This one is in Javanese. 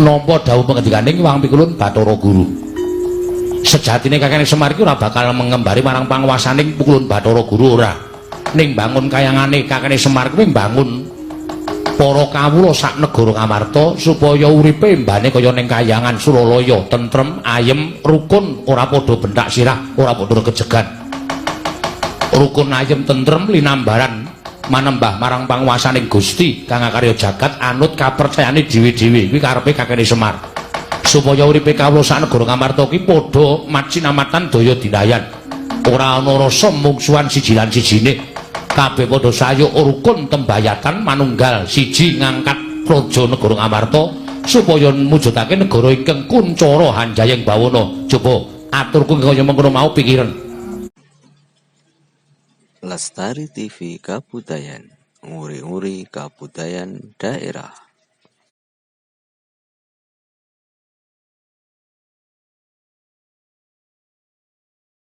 Nampa dawuh pangendikaning Hyang Pikulun Bathara Guru. Sejatine Kakang Semar iki ora bakal mengembari marang panguwasaning Pikulun Bathara Guru ora. Ning bangun kayangane Kakang Semar kuwi mbangun para kawula sak negara Ngamarta supaya uripe mbane kaya ning kayangan Suralaya, tentrem, ayem, rukun, ora padha bentak sirah, ora padha regejegan. Rukun, ayem, tentrem, linambaran manembah marang panguwasaning Gusti kang akarya jagat anut kapercayane dhewe-dhewe. Kuwi karepe Kakene Semar. Supaya uripe kawula sak negara Ngamarta ki padha macinamatan daya dinayan. Ora ana rasa mungsuhan siji lan sijine. Kabeh padha sayuk rukun tembayatan manunggal siji ngangkat praja negara Ngamarta supaya mujudake negara ingkang kuncara hanjayeng bawana. Coba aturku kaya mengkono mau pikiran. Lestari TV Kabudayan, nguri-nguri kabudayan daerah.